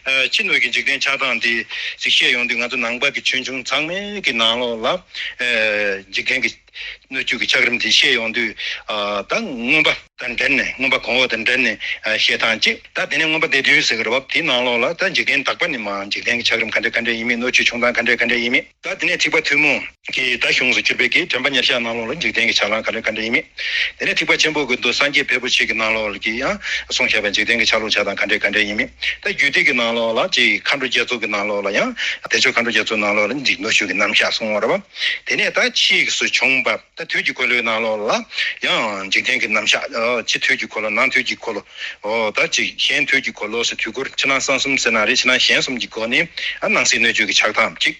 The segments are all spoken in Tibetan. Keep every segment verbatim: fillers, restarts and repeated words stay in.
ཕྱི་སྣོད་ཀྱི་འཇིག་རྟེན་ཆགས་སྟངས་དེ་ཞིག་བཤད་ཡོང་དུས། ང་ཚོ་ནང་པ་གི་ཆོས་འབྱུང་ཚང་མའི་གི་ནང་ལོགས་ལ་འཇིག་རྟེན་གྱི་སྣོད་བཅུད་ཀྱི་ཆགས་རིམ་དེ་བཤད་ཡོང་དུས། ད་མངོན་པ་དང་འབྲེལ་ནས། མངོན་པ་གོང་འོག་དང་འབྲེལ་ནས་བཤད་སྟངས་གཅིག་ད་དེ་ནས་མངོན་པ་སྡེ་བདུན་ཟེར་གི་རེད་བ། དེའི་ནང་ལོགས་ལ་ད་འཇིག་རྟེན་དག་པ་ནས་མར་འཇིག་རྟེན་གྱི་ཆགས་རིམ་ག་འདྲ་ག་འདྲ་ཡིན་མིན། སྣོད་བཅུད་བྱུང་སྟངས་ག་འདྲ་ག་འདྲ་ཡིན་མིན། ད་དེ་ནས་ཐེག་པ་ཐུན་མོང་གི་ད་གཞུང་སུ་གྱུར་པའི་གི་དྲན་པ་ཉེར་བཞག་ནང་ལོགས་ལ་འཇིག་རྟེན་གྱི་ཆགས་སྟངས་ག་འདྲ་ག་འདྲ་ཡིན་མིན། དེ་ནས་ཐེག་པ་ཆེན་པོ་གི་མདོ་སངས་རྒྱས་ཕལ་པོ་ཆེ་གི་ནང་ལོགས་ལ་གི་ཡང་གསུངས་བཞག་པའི་འཇིག་རྟེན་གྱི་ཆགས་ལུགས་ཆགས་སྟངས་ག་འདྲ་ག་འདྲ་ཡིན་མིན། ད་རྒྱུད་སྡེ་གི་ནང་ལོགས་ལ་ཅིག་མཁའ་འགྲོ་རྒྱ་མཚོ་གི་ནང་ལོགས་ལ་ཡང་། བདེ་མཆོག་མཁའ་འགྲོ་རྒྱ་མཚོའི་ནང་ལོགས་ལ་འཇིག་སྣོད་བཅུད་ཀྱི་རྣམ་གཞག་གསུངས་པ་རེད་བ། དེ་ནས་ད་ཕྱིས་སུ་བྱུང་བ་ད་དུས་ཀྱི་འཁོར་ལོའི་ནང་ལོགས་ལ་ཡང་འཇིག་རྟེན་གྱི་རྣམ་གཞག་ཕྱི་དུས་ཀྱི་འཁོར་ལོ། ནང་དུས་ཀྱི་འཁོར་ལོ། འོ་ད་ཅིག་གཞན་དུས་ཀྱི་འཁོར་ལོ་ཟེར། དུས་འཁོར་ཕྱི་ནང་གསང་གསུམ་ཟེར་ན་རེད། ཕྱི་ནང་གཞན་གསུམ་གྱི་སྒོ་ནས་ཨ་སྣང་སྲིད་སྣོད་བཅུད་ཀྱི་ཆགས་སྟངས་གཅིག་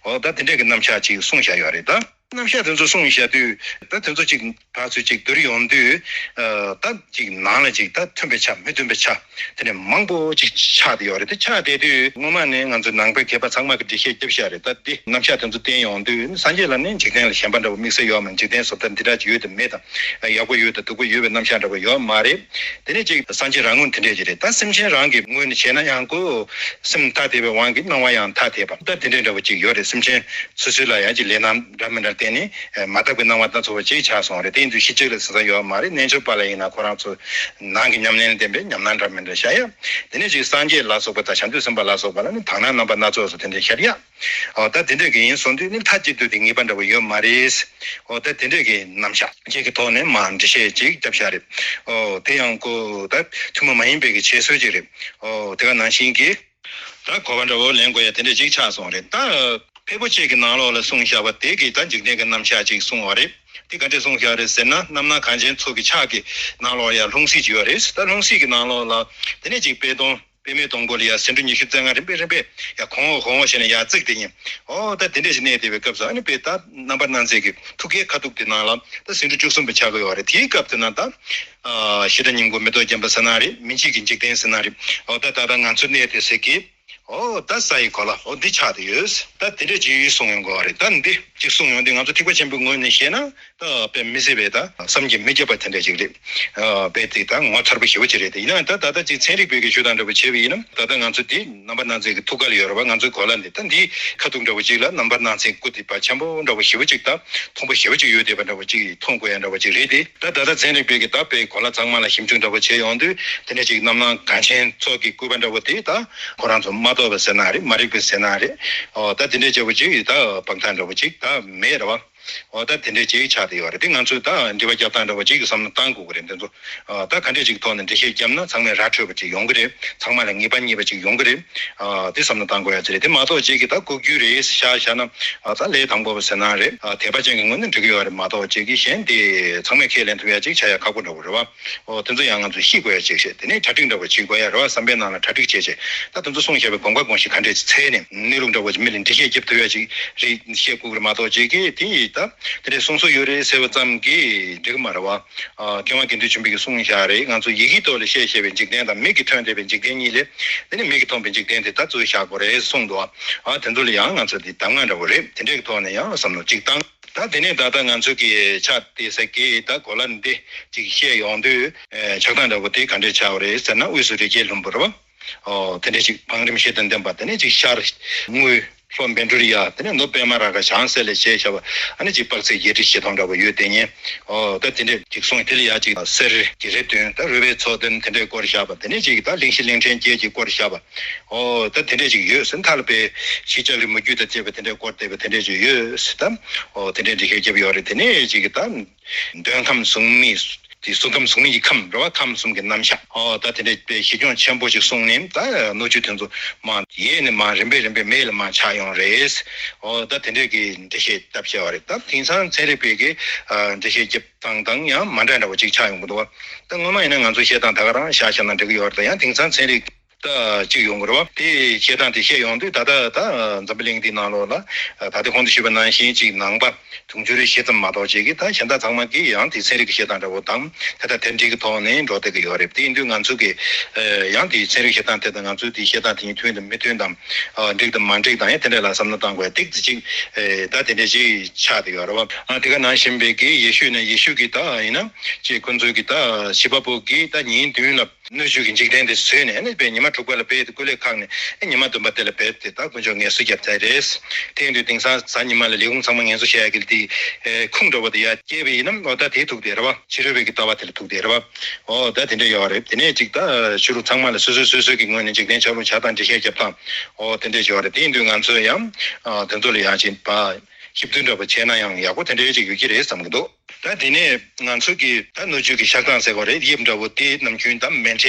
འོ་ད་དེ་འདྲས་ཀྱི་རྣམ་གཞག་ཅིག་གསུངས་བཞག་ཡོད་རེད་ད། རྣམ་གཞག་དེ་ཚོ་གསུངས་བཞག་དུས། ད་དེ་ཚོ་ཅིག་ཕར་ཚུར་ཅིག་བསྡུར་ཡོང་དུས། ད་ཅིག་ནང་ལ་ཅིག་ད་མཐུན་པའི་ཆ། མི་མཐུན་པའི་ཆ་དེ་ནས་མང་པོ་ཅིག་ཆགས་བསྡད་ཡོད་རེད། དེ་ཆགས་བསྡད་དུས་སྔོན་མ་ནས་ང་ཚོ་ནང་པའི་མཁས་པ་ཚང་མ་གིས་འགྲེལ་བཤད་བརྒྱབ་བཞག་རེད། ད་འདི་རྣམ་གཞག་དེ་ཚོ་བསྟན་ཡོང་དུས། སངས་རྒྱས་ལ་ནི་འཇིག་རྟེན་ལ་ཞེན་པ་འདྲ་བོ་དམིགས་བསལ་ཡོད་མ། འཇིག་རྟེན་བཟོ་ལྟ་འདི་འདྲ་ཅིག་ཡོད་དམ་མེད་དང་། ཡག་པོ་ཡོད་དང་སྡུག་པོ་ཡོད་པའི་རྣམ་གཞག་འདྲ་བོ་ཡོད་མ་རེད། དེ་ནས་ཅིག་སངས་རྒྱས་རང་ངོས་དེ་འདྲས་ཅིག་རེད། ད་སེམས་ཅན་རང་གི་ངོས་ནས་བྱས་ན་ཡང་ཁོ་སེམས་ཐ་དད་པའི་དབང་གིས་སྣང་བ་ཡང་ཐ་དད་པ། ད་དེ་འདྲས་འདྲ་བོ་ཅིག་ཡོད་རེད། སེམས་ཅན་སོ་སོ་ལ་ཡང་ཅིག་ལས་སྣང་འདྲ་མི་འདྲ་བསྟན་ནས་མ་དག་པའི་སྣང་བ་སྣ་ཚོགས་པ་ཅིག་ཆགས་སོང་རེད། དེ་ཡིན་དུས་གཞི་གཅིག་ལ་ཟེར་ས་ཡོད་མ་རེད། རྣལ་འབྱོར་པ་ལ་ཡིན་ན་ཁོ་རང་ཚོ་ནང་གི་ཉམས་ལེན་ལྡན་པའི་ཉམས་སྣང་འདྲ་མི་འདྲ་ཤར་ཡ། དེ་ནས་ཅིག་སངས་རྒྱས་ལ་སོགས་པ་དང་བྱང་ཆུབ་སེམས་དཔའ་ལ་སོགས་པ་ལ་ནི་དག་སྣང་རྣམ་པ་སྣ་ཚོགས་སུ་དེ་འདྲ་ཤར་ཡ། འོ་ད་དེ་འདྲ་གི་ཡིན་སོང་དུས་ནི་མཐའ་གཅིག་ཏུ་དེ་ངེས་པ་འདྲ་བོ་ཡོད་མ་རེད། འོ་ད་དེ་འདྲ་གི་རྣམ་གཞག་ཅིག་གི་ཐོག་ནས་མར་འགྲེལ་བཤད་ཅིག་བརྒྱབ་བཞག་རེད། འོ་དེ་ཡང་ཁོ་ད་ཐུན་མོང་མ་ཡིན་པའི་གི་བྱད་གསོད་ཅིག་རེད། འོ་དེ་ག་ནང་བཞིན་གྱི་ད་གོ་བ་འདྲ་བོ་ལེན་དགོས་ཡ་དེ་འདྲ་ཅིག་ཆགས་སོང་རེད། ད་ཕལ་པོ་ཆེ་གི་ནང་ལོགས་ལ་གསུངས་བཞག་པ་དེ་གི་ད་འཇིག་རྟེན་གི་རྣམ་གཞག་ཅིག་གསུངས་པ་རེད། དེ་ག་འདྲས་གསུངས་བཞག་རེད་ཟེར་ན། རྣམ་སྣང་གངས་ཅན་མཚོ་གི་ཕྱག་གི་ནང་ལོགས་ཡ་ལྷུང་བཟེད་ཅིག་ཡོད་རེད། ད་ལྷུང་བཟེད་གི་ནང་ལོགས་ལ་དེ་ནས་ཅིག་པད་སྡོང་། པད་མའི་སྡོང་པོ་ལ་ཡ་ཟེའུ་འབྲུ་ཉི་ཤུ་རྩ་ལྔ་རིམ་པས་རིམ་པས་ཡ་གོང་འོག་གོང་འོག་བྱས་ནས་ཡར་བརྩིགས་ཏེ་ཡིན། འོ་ད་དེ་འདྲས་ཞིག་གནས་བསྡད་པའི་སྐབས་སུ། ཨ་ནི་དཔེ་ད་རྣམ་པར་སྣང་མཛད་ཀྱི་ཐུགས་ཀའི་ཁ་ཐུག་དེ་ནང་ལ་ད་ཟེའུ་འབྲུ་བཅུ་གསུམ་པའི་ཕྱག་གི་ཡོད་རེད། དེའི་སྐབས་དེ་ན་ད་ཨ་ཤེལ་བྲག་སྙིང་པོ་མེ་ཏོག་བརྒྱན་པ་ཟེར་ན་རེད། མི་མཇེད་ཀྱི་འཇིག་རྟེན་ཟེར་ན་རེད། འོ་ད་ད་ལྟ་ང་ཚོ་གནས་བསྡད་སའི་གི་འོ་ད་ས་ཡི་གོ་ལ་འོ་འདི་ཆགས་བསྡད་ཡོད། ད་དེ་འདྲས་ཅིག་གསུངས་ཡོང་གི་ཡོད་རེད། ད་འདི་ཅིག་གསུངས་ཡོང་དུས་ང་ཚོ་ཐེག་པ་ཆེན་པོའི་ངོས་ནས་བཤད་ན། ད་དཔེ་མི་སྲིད་པའི་ད་བསམ་གྱིས་མི་ཁྱབ་པ་དེ་འདྲ་ཅིག་རེད། ཨ་དཔེ་དེ་ད་ངོ་མཚར་པོ་ཞེ་པོ་ཅིག་རེད། དེ་ཡིན་ན་ད་ད་ལྟ་ཅིག་ཚན་རིག་པའི་གི་ཤོད་སྟངས་འདྲ་པོ་བྱས་པ་ཡིན་ན། ད་ལྟ་ང་ཚོ་དེ་རྣམ་པར་སྣང་མཛད་ཀྱི་ཐུགས་ཀ་ལ་ཡོད་རེད་པ། ང་ཚོའི་གོ་ལ་འདི་ད་འདིའི་ཁ་ཐུག་འདྲ་པོ་ཅིག་ལ་རྣམ་པར་སྣང་མཛད་སྐུ་དེ་བ་ཆེན་པོ་འདྲ་པོ་ཞེ་པོ་ཅིག་དང་མཐོན་པོ་ཞེ་པོ་ཅིག་ཡོད་བསྡད་པ་འདྲ་པོ་ཅིག་མཐོང་དགོས་ཡ་འདྲ་པོ་ཅིག་རེད་དེ། ད་ད་ལྟ་ཚན་རིག་པའི་གི་ད་དཔེ་གོ་ལ་ཚང་མ་ལ་ཞིབ་འཇུག་འདྲ་པོ་བྱས་ཡོང་དུས། དེ་འདྲ་ཅིག་རྣམ་སྣང་གངས་ཅན་མཚོ་གི་སྐུད་པ་འདྲ་པོ་དེ་ད་ཁོ་རང་ཚོ་མ་རྟོགས་པ་ཟེར་ན་རེད། མ་རིག་པ་ཟེར་ན་རེད། འོ་ད་དེ་འདྲ་བྱས་པོ་ཅིག་ད་དཔང་རྟགས་འདྲ་པོ་ཅིག་ད་མེད་རེད་པ། འོ་ད་དེ་འདྲའི་ཅིག་ཆགས་བསྡད་ཡོད་རེད། དེ་ང་ཚོས་ད་འགྲེལ་པ་རྒྱབ་སྟངས་འདྲ་པོ་ཅིག་གི་བསམ་བློ་བཏང་དགོས་ཀྱི་རེད། འདི་ཚོ་ཨ་ད་ག་འདྲས་ཅིག་ཐོག་ནས་འགྲེལ་བཤད་བརྒྱབ་ན་ཚང་མས་ར་འཕྲོད་པ་ཅིག་ཡོང་གི་རེད། ཚང་མ་ལ་ངེས་པ་རྙེད་པ་ཅིག་ཡོང་གི་རེད། ཨ་དེ་བསམ་བློ་བཏང་དགོས་ཡ་ཅིག་རེད། དེ་མ་གཏོགས་ཅིག་གིས་ད་ལྐོག་གྱུར་རེད་བཞག་བཞག་ན། ཨ་ད་ལས་དང་པོ་བ་ཟེར་ན་རེད། ཨ་དད་པ་ཅན་གྱི་ངོས་ནས་འགྲིག་གི་ཡོད་རེད། མ་གཏོགས་ཅིག་གིས་གཞན་དེ་ཚང་མས་ཁས་ལེན་ཐུབ་ཡ་ཅིག་ཆགས་ཡ་ཁག་པོ་འདྲ་པོ་རེད་པ། ཨོ་དེ་ཚོ་ཡང་ང་ཚོས་ཤེས་དགོས་ཡ་ཅིག་རེད། དེ་ནས་གྲ་སྒྲིག་འདྲ་པོ་བྱེད་དགོས་ཡ་རེད་པ། བསམ་པའི་ནང་ལ་གྲ་སྒྲིག་བྱས་བྱས། ད་དེ་ཚོ་གསུངས་བཞག་པའི་གོམ་ཁ་གོམས་གཤིས་ག་འདྲས་ཅིག་འཚོལ་ནས་གནས་ལུགས་འདྲ་པོ་ཅིག་མི་ལ་འགྲེལ་བཤད་རྒྱབ་ཐུབ་ཡ་ཅིག་རེད། བཤད་དགོས་ཀྱི་རེད། མ་གཏོགས་ཅིག་གིས་དེ་ཡིས་ད་དེ་འདྲས་གསུངས་སྲོལ་ཡོད་རེད་ཟེར་བ་ཙམ་གྱིས་འགྲིག་གི་མ་རེད་པ། ཨ་མཁས་དབང་དགེ་འདུན་ཆོས་འཕེལ་གྱིས་གསུངས་བཞག་རེད། ང་ཚོ་ཡི་གེའི་ཐོག་ལ་བཤད་བཤད་པའི་འཇིག་རྟེན་དང་མིག་གིས་ཐོན་བསྡད་པའི་འཇིག་རྟེན་གཉིས་ལས། དེ་ནས་མིག་གིས་མཐོང་བའི་འཇིག་རྟེན་དེ་ད་གཙོ་བོ་བཞག་དགོས་རེད་གསུངས་འདུག་ཨ་དེ་ཚོ་ལ་ཡང་ང་ཚོ་འདི་གདམས་ངག་འདྲ་པོ་རེད། དེ་འདྲས་ཀྱི་ཐོག་ནས་ཡང་བསམ་བློ་གཅིག་བཏང་། ད་དེ་ནས་ད་ལྟ་ང་ཚོ་གི་ཕྱག་དེ་ཟེར་གི་ད་གོ་ལ་འདི་ཅིག་བཤད་ཡོང་དུས། ཨེ་ཆགས་སྟངས་འདྲ་པོ་དེ་ག་འདྲས་ཆགས་པ་རེད་ཟེར་ན། དབུས་སུ་རི་རྒྱལ་ལྷུན་པོ་རེད་པ། ཨོ་དེ་འདྲས་ཅིག་བང་རིམ་བཞི་དང་ལྡན་པ། དེ་ནས་ཅིག་ཤར་དངུལ་ལྷོ་བཻ་ཌཱུརྱ། དེ་ནས་ནུབ་པདྨ་རཱ་ག་བྱང་གསལ་ལས་བྱས་བཞག་པ། ཨ་ནི་ཅིག་དཔག་ཚད་བརྒྱད་ཁྲི་བཞི་སྟོང་འདྲ་པོ་ཡོད་དེ་ཉིད། ཨོ་ད་དེ་འདྲས་ཅིག་གསུངས། དེ་ལ་ཡ་ཅིག་གསེར་གྱི་རི་བདུན་དང་རོལ་པའི་མཚོ་བདུན་དེ་འདྲས་བསྐོར་བཞག་པ། དེ་ནས་ཅིག་ད་གླིང་བཞི་གླིང་ཕྲན་བརྒྱད་ཀྱིས་བསྐོར་བཞག་པ། ཨོ་ད་དེ་འདྲས་ཅིག་ཡོད་ཟེར། མཐའ་ལ་དཔེ་བཞི་ལྕགས་རི་མུ་ཁྱུད་དང་བཅས་པ་དེ་འདྲས་བསྐོར་བསྡད་པ་དེ་འདྲས་ཅིག་ཡོད་ཟེར། ད་ཨོ་དེ་འདྲས་འགྲེལ་བཤད་བརྒྱབ་ཡོད་རེད། དེ་ནས་ཅིག་ད་འདོད་ཁམས་གཟུགས་མེད་དེ་གཟུགས་ཁམས་གཟུགས་མེད་ཀྱི་ཁམས་རེད་པ། ཁམས་གསུམ་གྱི་རྣམ་གཞག་ཨོ་ད་དེ་འདྲས་དཔེ་བཞི་སྐྱོང་ཆེན་པོ་ཅིག་གསུངས་ནས། ད་སྣོད་བཅུད་དེ་ཚོ་མར་ཡས་ནས་མར་རིམ་པས་རིམ་པས་མེ་ལ་མར་ཆགས་ཡོང་རེད། ཨོ་ད་དེ་འདྲས་ཀྱི་འགྲེལ་བཤད་བརྒྱབ་བཞག་པ་རེད། ད་དེང་སང་ཚན་རིག་པའི་གི་ཨ་འགྲེལ་བཤད་བརྒྱབ་སྟངས་དང་ཡང་མ་འདྲ་འདྲ་པོ་ཅིག་ཆགས་ཡོང་གི་འདུག་པ། ད་སྔོན་མ་ཡིན་ན་ང་ཚོ་བཤད་སྟངས་ད་ག་རང་བཞག་བཞག་ན་འགྲིག་གི་ཡོད་རེད། ད་ཡང་དེང་སང་ཚན་རིག་ད་གཅིག་ཡོང་གི་རེད་པ། དེ་བཤད་སྟངས་དེ་བཤད་ཡོང་དུས། ད་ལྟ་ད་འཛམ་བུ་གླིང་འདིའི་ནང་ལོགས་ལ་ད་ལྟ་གོང་དུ་ཞུས་པ་ནང་བཞིན་ཅིག་ནང་པ་དུང་ཕྱུར་བཞི་ཙམ་མ་གཏོགས་ཅིག་གིས། ད་གཞན་དག་ཚང་མ་གིས་ཡང་དེ་ཚན་རིག་གི་བཤད་སྟངས་འདྲ་པོ་དང་། ད་ལྟ་དེ་འགྲིག་གི་ཐོག་ནས་འགྲོ་བསྡད་ཀྱི་ཡོད་རེད། དེ་ཡིན་དུས་ང་ཚོ་གིས་ཡང་དེ་ཚན་རིག་བཤད་སྟངས་དེ་དང་ང་ཚོའི་དེ་བཤད་སྟངས་དེ་གཉིས་མཐུན་དང་མི་མཐུན་དང་། འགྲིག་དང་མ་འགྲིག་དང་། ཡང་དེ་འདྲ་ལ་བསམ་བློ་བཏང་དགོས་ཡ་ཏོག་ཙམ་ཅིག་ད་དེ་འདྲ་ཅིག་ཆགས་བསྡད་ཡོད་རེད་པ། དེ་ག་ནང་བཞིན་པའི་གི་ཡེ་ཤུ་ནས། ཡེ་ཤུ་གིས་ད་ཡིན་ན་ཅིག་ཁོ་ཚོའི་གི་ད་བྱིས་པ་པོ་གིས་ད་ཉིན་བདུན་ལ། སྣོད་བཅུད་ཀྱི་འཇིག་རྟེན་དེ་བཟོས་ནས་ཨ་ནི་དཔེ་ཉི་མ་དྲུག་པ་ལ་དཔེ་དེ་སྐུ་ལས་ཁག་ནས་ཨ་ཉི་མ་བདུན་པ་དེ་ལ་དཔེ་དེ་ད་དཀོན་མཆོག་ངལ་གསོ་བརྒྱབ་ཚར་རེད། དེ་ཡིན་དུས་དེང་སང་གཟའ་ཉི་མ་ལ་ལས་ཁུངས་ཚང་མ་ངལ་གསོ་བྱེད་ཡ་གི་དེ་ཁུངས་འདྲ་བོ་དེ་ཡར་སྐྱེས་པ་ཡིན་ན་ཨོ་ད་དེ་ཐུག་དེ་རེད་བ། ཕྱི་རོལ་པའི་གི་ལྟ་བ་དེ་ལ་ཐུག་དེ་རེད་བ། ཨོ་ད་དེ་འདྲ་ཡོད་རེད། དེ་ནས་ཅིག་ད་ཕྱི་རོལ་ཚང་མ་ལ་སོ་སོས་སོ་སོའི་གི་ངོས་ནས་འཇིག་རྟེན་ཆགས་ལུགས་ཆགས་སྟངས་འགྲེལ་བཤད་རྒྱབ་སྟངས་ཨོ་དེ་འདྲ་ཅིག་ཡོད་རེད། དེ་ཡིན་དུས་ང་ཚོས་ཡང་དེ་ཚོ་ལ་ཡང་ཅིག་ཞིབ་འདུན་འདྲ་བོ་བྱས་ན་ཡང་ཡག་པོ་དེ་འདྲ་ཅིག་ཡོད་ཀྱི་རེད་བསམ་གྱི་འདུག་ད་དེ་ནས་ང་ཚོ་གི་ད་སྣོད་བཅུད་ཀྱི་བཞག་སྟངས་ཟེར་བ་རེད། དབྱིབས་འདྲ་བོ་དེ་ནམ་རྒྱུན་ད་མེ་འབྲས་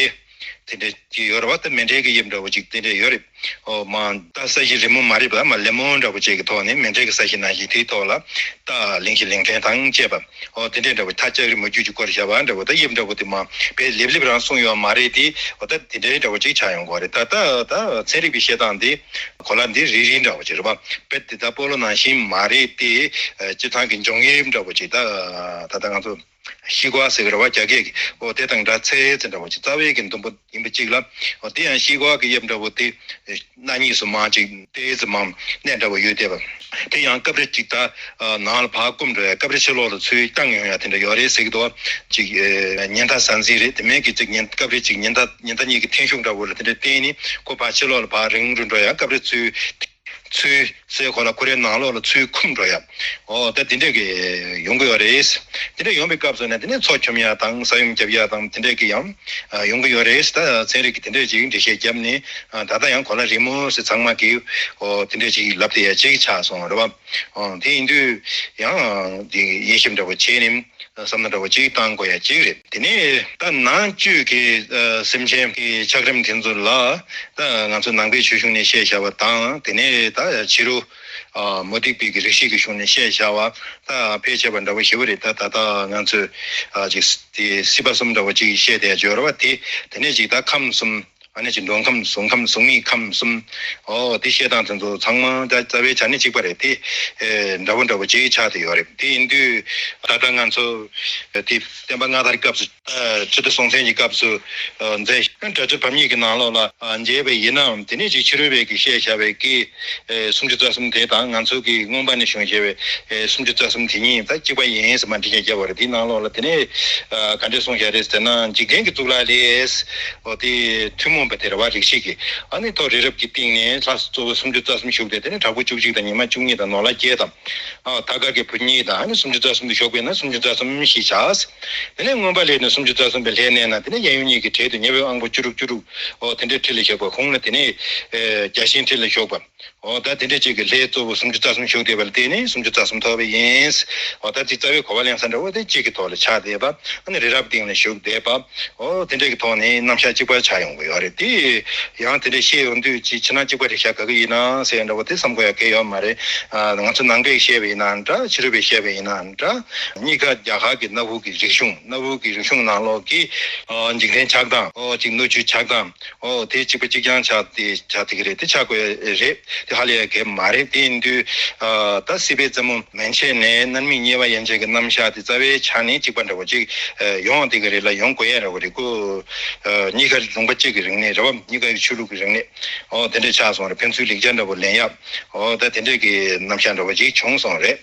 དེ་འདྲ་ཅིག་ཡོད་རེད་བ། ད་མེ་འབྲས་ཀྱི་དབྱིབས་འདྲ་བོ་ཅིག་དེ་འདྲ་ཡོད་རེད། ཨོ་མ་ད་ས་གཞི་རི་མོ་མ་རེད་པ། མ་ལེ་མོན་འདྲ་བོ་ཅིག་གི་ཐོག་ནས་མེ་འབྲས་ཀྱི་ས་གཞི་ནང་བཞིན་དེའི་ཐོག་ལ་ད་གླིང་བཞི་གླིང་ཕྲན་དང་བཅས་པ་ཨོ་དེ་འདྲ་འདྲ་བོ་ད་ལྕགས་རི་མོ་རྒྱུད་ཀྱི་སྐོར་བྱ་བ་འདྲ་བོ་ད་དབྱིབས་འདྲ་བོ་དེ་མ་དཔེ་ལེབ་ལེབ་རང་གསུངས་ཡོད་མ་རེད་དེ། ཨོ་ད་དེ་འདྲའི་འདྲ་བོ་ཅིག་ཆགས་ཡོང་གི་རེད། ད་ད་ད་ཚན་རིག་པའི་བཤད་སྟངས་དེ་གོ་ལ་འདི་རིལ་རིལ་འདྲ་བོ་ཅིག་རེད་པ། དཔེ་དེ་ད་སྤོ་ལོ་ནང་བཞིན་མ་རེད་དེ། སྤྱིར་བཏང་གི་འཇོང་དབྱིབས་འདྲ་བོ་ཅིག་ད་ད་ལྟ་ང་ཚོ་ཤི་ཀ་བ་ཟེར་གི་རེད་བ། རྒྱ་སྐད་ཀྱི་ཨོ་དེ་དང་འདྲ་ཚད་ཚད་འདྲ་བོ་ཅིག་རྩ་བའི་གི་འདུན་པ་ཡིན་པ་ཅིག་ལ། ཨོ་དེ་ཡང་ཤི་ཀ་བ་གི་དབྱིབས་འདྲ་བོ་དེ་སྣ་གཉིས་སུ་མང་ཅིག་ཏོག་ཙམ་མང་གནས་འདྲ་བོ་ཡོད་བསྡད་པ། དེ་ཡང་སྐབས་རེ་ཅིག་ད་ནང་ལ་ཕར་བསྐུམ་འགྲོ་ཡ། སྐབས་རེ་ཕྱི་ལོགས་ལ་ཚུར་བཏང་ཡོང་ཡ་དེ་འདྲ་ཡོད་རེད་ཟེར་གི་འདུག་ཅིག་ཉེན་བརྡ་ཟང་ཟིང་རེད། དེ་མིན་གི་ཅིག་ཉེན་སྐབས་རེ་ཅིག་ཉེན་བརྡ་ཉེན་བརྡ་གཉིས་ཀྱི་འཐེན་ཤུགས་འདྲ་བོ་ལ་དེ་འདྲ་བརྟེན་ནས་ཁོ་ཕར་ཕྱི་ལོགས་ལ་ཕར་རིང་རུ་འགྲོ་ཡ། སྐབས་རེ་ཚུར་ཚུར་སའི་གོ་ལ་ཁོ་རའི་ནང་ལོགས་ལ་ཚུར་འཁུམ་འགྲོ་ཡ། ཨོ་ད་དེ་འདྲས་ཀྱི་ཡོང་གི་ཡོད་རེད། དེ་འདྲས་ཡོང་པའི་སྐབས་སུ་ནས་དེ་ནས་མཚོ་འཁྱོམ་ཡ་དང་ས་ཡོམ་རྒྱབ་ཡ་དང་དེ་འདྲས་ཀྱི་ཡང་ཡོང་གི་ཡོད་རེད། ད་ཚན་རིག་གི་དེ་འདྲས་ཅིག་འགྲེལ་བཤད་བརྒྱབ་ནས་ད་ལྟ་ཡང་གོ་ལ་རིལ་མོ་ཟེར་ཚང་མ་གི་ཨོ་དེ་འདྲས་ཅིག་ལབ་བསྡད་ཡ་ཅིག་ཆགས་སོང་རེད་བ། ཨོ་དེ་ཡིན་དུས་ཡང་དེ་དབྱེ་ཞིབ་འདྲ་བོ་བྱས་ནས། བསམ་བློ་འདྲ་བོ་གཅིག་བཏང་དགོས་ཡ་གཅིག་རེད། དེ་ནས་ད་ནང་བཅུད་ཀྱི་ཨ་སེམས་ཅན་གྱི་ཆགས་རིམ་དེ་ཚོ་ལ་ད་ང་ཚོ་ནང་པའི་ཆོས་གཞུང་ནས་བཤད་བཞག་པ་དང་། དེ་ནས་ད་ཕྱི་རུ་ཨ་མུ་སྟེགས་པའི་གི་རིགས་ཤིག་གི་གཞུང་ནས་བཤད་བཞག་པ་ད་ཕལ་ཆེ་བ་འདྲ་བོ་ཞེ་པོ་རེད། ད་ད་ལྟ་ང་ཚོས་ཨ་ཅིག་དེ་སྲིད་པ་གསུམ་འདྲ་བོ་གཅིག་བཤད་བསྡད་ཡ་ཅིག་ཡོད་རེད་བ། དེ་དེ་ནས་ཅིག་ད་ཁམས་གསུམ། ཨ་ནི་ཅིག་མགྲོན་ཁམས་གཟུགས་ཁམས་གཟུགས་མེད་ཁམས་གསུམ། ཨོ་དེ་བཤད་སྟངས་དེ་ཚོ་ཚང་མ་ད་རྩ་བའི་ཆ་ནས་གཅིག་པ་རེད་དེ། ཨེ་འདྲ་བོ་འདྲ་བོ་ཅིག་ཆགས་བསྡད་ཡོད་རེད། དེ་ཡིན་དུས་ད་ལྟ་ང་ཚོ་དེ་བསྟན་པ་སྔ་དར་སྐབས་སུ་ཨ་ཆུ་བདེ་སྲོང་བཙན་གྱི་སྐབས་སུ་ཨ་མཛད་སྒྲ་སྒྱུར་བམ་གཉིས་ཀྱི་ནང་ལོགས་ལ་ཨ་མཇལ་བ་ཡིན་ནའང་དེ་ནས་ཅིག་ཕྱི་རོལ་པས་ཀྱིས་བཤད་བཞག་པའི་གི་ཨེ་སུམ་ཅུ་རྩ་གསུམ་དེ་དང་ང་ཚོ་གི་མངོན་པ་ནས་བྱུང་བཞག་པའི་ཨེ་སུམ་ཅུ་རྩ་གསུམ་དེ་གཉིས་ད་གཅིག་པ་ཡིན་ཟེར་མར་འགྲེལ་བཤད་བརྒྱབ་པ་རེད། དེའི་ནང་ལོགས་ལ་དེ་ནས་ཨ་ག་འདྲས་གསུངས་བཞག་རེད་ཟེར་ན། འཇིག་རྟེན་གྱི་གཙུག་ལག་ལས། ཨོ་དེ་ཐུན་མོང་བ་དེ་རེད་བ། རིགས་ཤིག་གིས་ཨ་ནི་ཐོག་རི་རབ་ཀྱི་སྟེང་ནས་ལྷ་གཙོ་བོ་སུམ་ཅུ་རྩ་གསུམ་བཞུགས་ཏེ། དེ་ནས་དྲག་པོ་བཅུ་གཅིག་དང་ཉི་མ་བཅུ་གཉིས་དང་ནོར་ལྷ་བརྒྱད་དང་། ཨ་ཐར་པ་དཀར་གྱི་བུ་གཉིས་དང་ཨ་ནི་སུམ་ཅུ་རྩ་གསུམ་དུ་བཞུགས་པས་ན་སུམ་ཅུ་རྩ་གསུམ་ཞེས་བྱ། དེ་ནས་མངོན་པ་ལས་ནི་སུམ་ཅུ་རྩ་གསུམ་པའི་ལྷའི་གནས་ན། དེ་ནས་གཡས་གཡོན་གཉིས་ཀྱི་གྲལ་དུ་ཉེ་བའི་དབང་པོ་བཅུ་དྲུག་བཅུ་དྲུག་ཨོ་དེ་འདྲའི་ཁྲི་ལ་བཞུགས་པ། གུང་ལ་དེ་ནས་ཨེ་བརྒྱ་བྱིན་ཁྲི་ལ་བཞུགས་པ། ཨོ་ད་དེ་འདྲ་ཅིག་གི་ལྷའི་གཙོ་བོ་སུམ་ཅུ་རྩ་གསུམ་བཞུགས་བསྡད་པ་ལ་བརྟེན་ནས་སུམ་ཅུ་རྩ་གསུམ་ཐོབ་པ་ཡིན། ཨོ་ད་དེ་རྩ་བའི་གོ་བ་ལེན་ས་འདྲ་བོ་དེ་གཅིག་གི་ཐོག་ལ་ཆགས་བསྡད་པ། ཨ་ནི་རི་རབ་སྟེང་ལ་བཞུགས་བསྡད་པ། ཨོ་དེ་འདྲ་གི་ཐོག་ནས་རྣམ་གཞག་གཅིག་པ་ཆགས་ཡོང་གི་ཡོད་རེད་དེ། ཡང་དེ་འདྲ་བཤད་ཡོང་དུས་ཅིག་ཕྱི་ནང་གཅིག་པ་རེད་ཤག་ག་གི་ཡིན་ན་ཟེར་འདྲ་བོ་དེ་བསམ་དགོས་ཡ་གལ་ཡོད་མ་རེད། ཨ་ང་ཚོ་ནང་པས་བཤད་པ་ཡིན་ན་འདྲ། ཕྱི་རོལ་པས་བཤད་པ་ཡིན་ན་འདྲ། གཉིས་ཀ་རྒྱ་གར་གྱི་གནའ་བོའི་གི་རིག་གཞུང་། གནའ་བོའི་གི་རིག་གཞུང་ནང་ལོགས་ཀྱི་ཨ་འཇིག་རྟེན་ཆགས་སྟངས། ཨོ་ཅིག་སྣོད་བཅུད་ཆགས་སྟངས། ཨོ་དེ་གཅིག་པ་གཅིག་རྐྱང་ཆགས་ཏེ་ཆགས་ཏེ་གི་རེད། དེ་ཆགས་དགོས་རེད། དེ་ཧ་ལས་ཡ་གལ་མ་རེད། དེ་ཡིན་དུས་ཨ་ད་སྲིད་པའི་རྩེ་མོ་མན་ཆད་ནས་མནར་མེད་དམྱལ་བ་ཡན་ཆད་ཀྱི་རྣམ་གཞག་དེ་རྩ་བའི་ཆ་ནས་གཅིག་པ་འདྲ་བོ་ཅིག་ཨ་ཡོང་བསྡད་གི་རེད་ལ། ཡོང་དགོས་ཡ་འདྲ་བོ་རེད། ཁོ་ཨ་གཉིས་ཀ་ལུང་པ་གཅིག་གི་རིག་གནས་རེད་བ། གཉིས་ཀ་གི་ཆོས་ལུགས་ཀྱི་རིག་གནས། ཨོ་དེ་འདྲ་ཆགས་སོང་རེད། ཕན་ཚུན་ལེགས་ཆ་འདྲ་བོ་ལེན་ཡ། ཨོ་ད་དེ་འདྲ་གི་རྣམ་གཞག་འདྲ་བོ་ཅིག་བྱུང་སོང་རེད།